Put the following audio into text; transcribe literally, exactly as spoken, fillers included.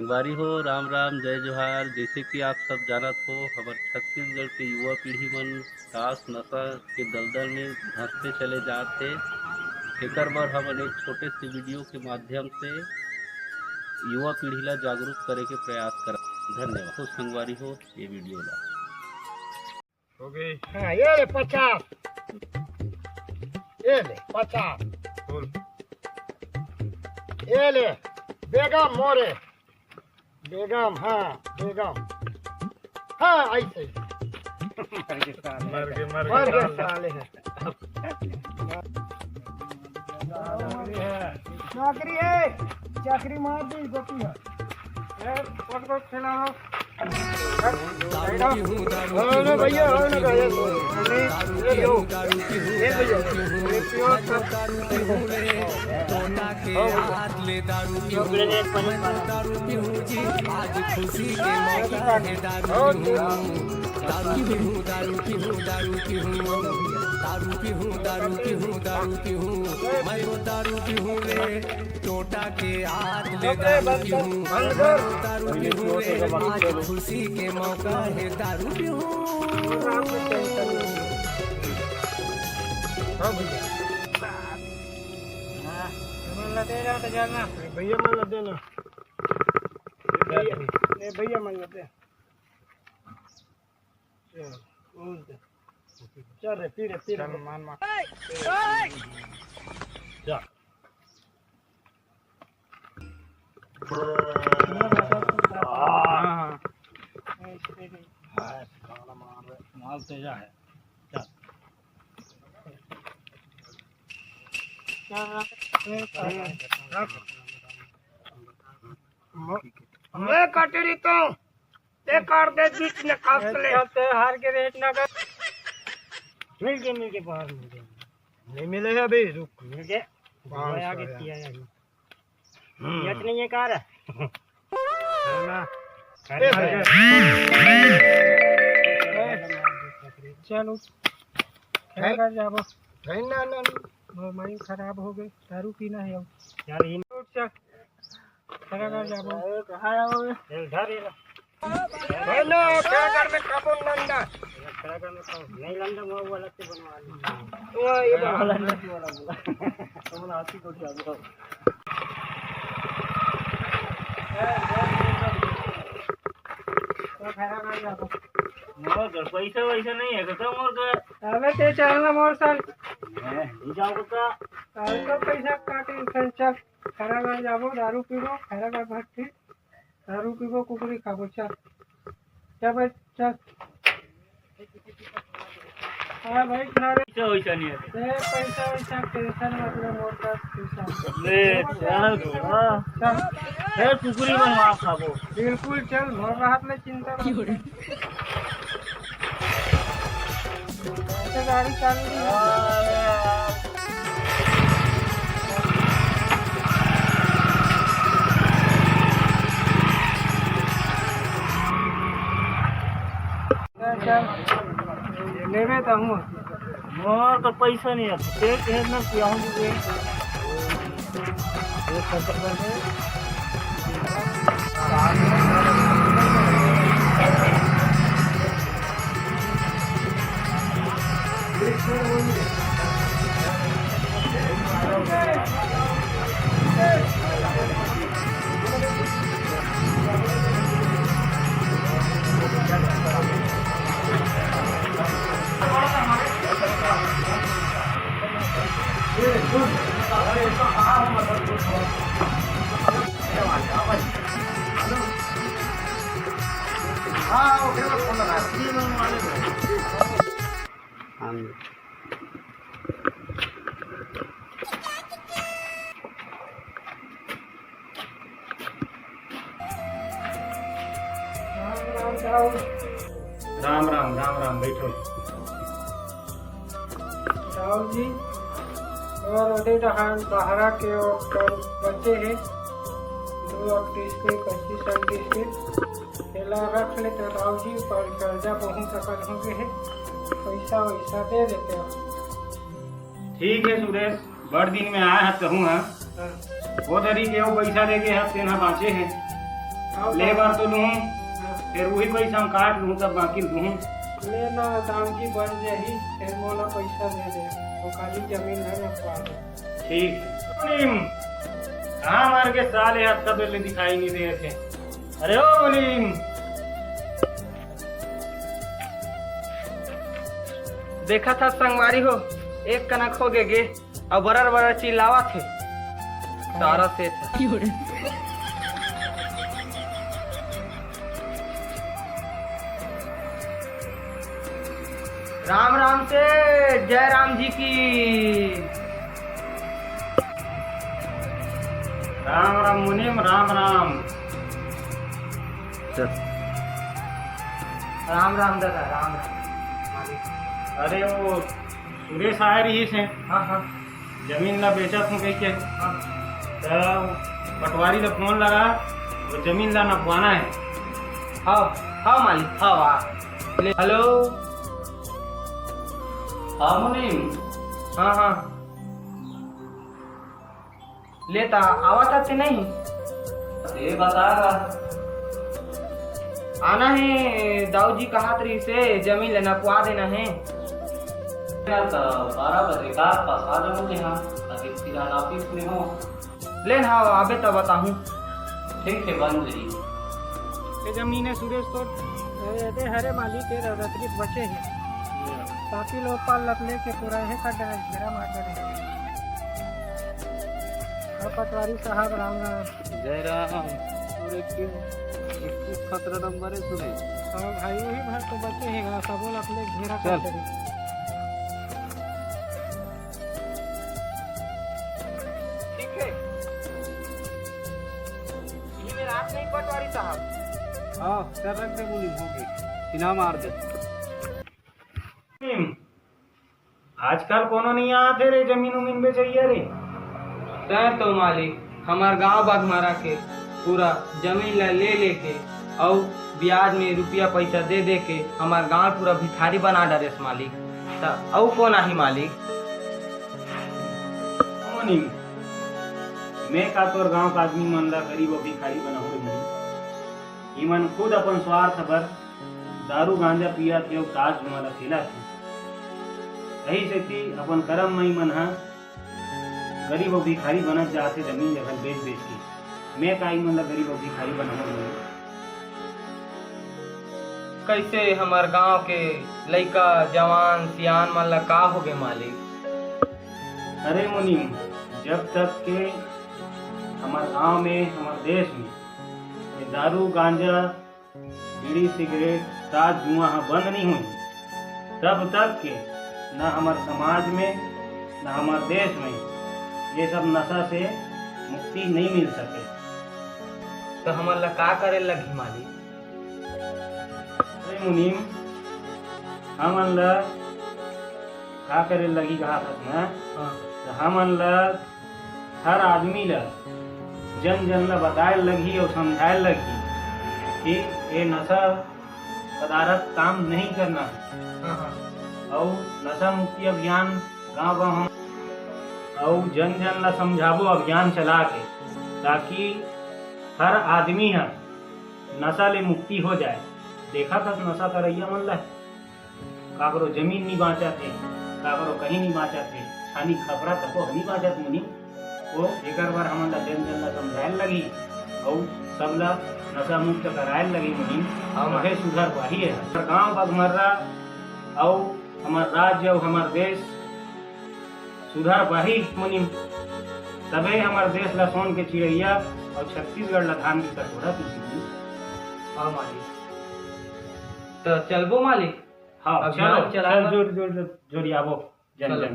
संगवारी हो, राम राम, जय जोहार। जैसे कि आप सब जानत हो, हमर छत्तीसगढ़ के युवा पीढ़ी मन टास नशा के दलदल में धंसते चले जात हे। एकर बर हमन एक छोटे से वीडियो के माध्यम से युवा पीढ़ी ला जागरूक करे के प्रयास करत। धन्यवाद। तो संगवारी हो, ये वीडियो ला हो गई। हाँ, ये ले पचास। ये ले पचास। बोल। ये ले, बेगम मोरे। बेगम, हाँ, बेगम। हाँ, ऐसे ही। मर गए, मर गए, मर गए साले। साले हैं। चाकरी है, चाकरी मार दी, गोपी है। ए, कौन कौन खिलाओ? अरे भैया, आओ ना, भैया। ये लो। ये भैया, ये पियो, सब। हाँ भैया। हाँ, मन ला दे रहा तो जाना। भैया मन ला देना। भैया, ए भैया मन ला दे। चल, और दे। चल रे, पी रे, पी रे। चल, मान, मान। जा। हाँ, हाँ। माल तेजा है। चल। मैं कटरी तो ते कर दे बीच में काट ले। चल, ते हार के रेट ना कर। मिल के, मिल के बाहर मिल के। नहीं मिले है अभी, रुक। मिल के। पाँच सौ आगे यार। किया है। हम्म। ये तो नहीं है कार। है ना? अरे ए, भाई। चल उठ। है? घर जाबो। है ना, ना, ना। वो माई खराब हो गए, दारू पीना है अब। यार, इन उठ चल। घर जाबो। अरे, कहाँ है वो? चल, घर ही ना। हेलो, क्या घर में कपन लंडा? नहीं लंडा, वो वाला से बनवा लो। वो ये वाला नहीं, वाला बोला। तो बोला, "हाथी को क्या बोला?" तो खैरा कर जाबो। मोर घर पैसा वैसा नहीं है, तो मोर घर। अबे ते चलना मोर साथ। मैं नहीं जाऊँ का? अरे तो पैसा काटे, चल, चल। खैरा कर जाबो, दारू पीबो, खैरा कर भट्टी। दारू पीबो, कुकरी खाबो, चल। चल भाई, चल। हाँ भाई, खा ले। पैसा वैसा नहीं है। ए, पैसा वैसा tension मत ले, मोर पास पैसा। ले, चल, हाँ। चल। ए, कुकरी बनवा खाबो। बिल्कुल, चल, मोर हाथ में चिंता मत कर। ऐसे गाड़ी चालू नहीं होती। चल, चल। लेबे त हूँ। मोर तो पैसा नहीं है। देख, है ना, पियाहूँ तुझे। राम राम, राम राम, बैठो। राहुल जी, और ओदे डहान बहरा के ओकर बचे हे, दो अट्ठीस के पच्चीस अट्ठीस के, तेला रख ले तो राहुल जी, पर कर्जा बहुत अकन हो गए हे, पैसा वैसा दे देते हो। ठीक है सुरेश, बड़ दिन में आए हस कहूँ हाँ। हाँ। वो दरी के वो पैसा दे के हस, तेन ह बाँचे हे। ले बर तो लूँ, फेर उही पैसा म काट लूँ, तब बाकी लूँ। ले ना, दाऊ जी बन जाही, फेर मोला पैसा दे दे, वो खाली जमीन है ना पास। ठीक। मुनीम, कहाँ मर गे साले, अतका बेर ले दिखाई नहीं देत हे। अरे ओ मुनीम, देखत हस संगवारी हो, एक कनक हो गे गे, अउ बरर बरर चिल्लावत हे। सारा सेठ। राम राम सेठ, जय राम जी की। राम राम मुनीम, राम राम। राम राम दादा, राम राम। अरे वो सुरेश आए रहिस हे। हाँ, हाँ। जमीन ला बेचत हूँ कहिके। हाँ। त पटवारी ला फोन लगा, वो जमीन ला नपवाना हे। हाँ, हाँ मालिक, हाँ, हाँ। ले, हेलो। हाँ मुनीम। हाँ, हाँ। ले ता, आवत हस कि नहीं? ये बता रहा। आना हे, दाऊ जी कहत रहिस हे, जमीन ले नपवा देना हे। यार, त बारह बजे का पास आ जाऊंगे, हाँ, अभी फिलहाल ऑफिस में हूँ। ले हाँ, आबे त बताहूँ। ठीक है, बन जाइए। ये जमीन है सुरेश तो, ए, दे हरे मालिक, ये रसगीत बचे हैं। साथी लोग पाल लप लेके पूरा है कट है, घेरा मार दे। हाँ, पटवारी साहब, राम राम। जय राम। और एक चीज, इक्कीस सत्रह नंबर है सुरेश। हाँ भाई, वही भर तो बचे हैं, सबो लप ले घेरा चल। कर दे। ठीक है, यही मेरा हाथ नहीं, पटवारी साहब। हाँ, कर रख दे मुनीम, हो गई। सीना मार दे। आजकल कोनो नहीं आत हे रे जमीन उमीन बेचइया रे। तैं तो मालिक, हमार गांव बघमारा के पूरा जमीन ला ले लेके अउ ब्याज में रुपया पैसा दे दे के हमार गांव पूरा भिखारी बना डारेस मालिक। त अउ कोन आही मालिक? मुनीम, मैं का तोर गांव का आदमी मन ला गरीब अउ भिखारी बनाहूं रे मुनीम? इमन खुद अपन स्वार्थ बर दारू गांजा पियत हे अउ ताश जुआ ला खेलत हे। यही सेती अपन करम मई मन ह गरीब अउ भिखारी बनत जात हे, जमीन जगह बेच बेच के। मैं का इमन ला गरीब अउ भिखारी बनाहूं? कैसे हमर गांव के लइका, जवान, सियान मन ला का होगे मालिक? अरे मुनीम, जब तक के हमर गांव में, हमर देश में ये दारू, गांजा, बीड़ी, सिगरेट, ताश, जुआ ह बंद नहीं होही, तब तक के न हमर समाज में, न हमर देश में ये सब नशा से मुक्ति नहीं मिल सके। तो हमन ला का करे लगही मालिक? अरे मुनीम, हमन ला का करे लगही कहा था ना? हाँ। तो हमन ला हर आदमी ला, जन जन ला बताए लगही अउ समझाए लगही कि ये नशा पदार्थ काम नहीं करना है। हाँ, हाँ। अउ नशा मुक्ति अभियान गांव गांव हम अउ जन जन ला समझाबो अभियान चला के, ताकि हर आदमी ह नशा ले मुक्ति हो जाए। देखा था नशा करइया मन ला, काकरो जमीन नी बाँचत हे, काकरो कहीं नी बाँचत हे, खाली खपरा तको ह नी बाँचत मुनीम। ओ एकर बर हमन ला जन जन ला समझाए लगही अउ सब ला नशा मुक्त कराए लगही मुनीम। हाँ, तभे सुधर पाही हे हमर गांव बघमर्रा अउ हमर राज्य अउ हमर देश सुधर पाही मुनीम। तभे हमर देश ला सोन के चिड़ैया अउ छत्तीसगढ़ ला धान के कटोरा तुलही। हाँ मालिक, तो चलबो मालिक। हाँ, अब चलो, गाँव चला चल, लो। जोर, जोर, जोर, जोरियाबो, जन, चलो। जन।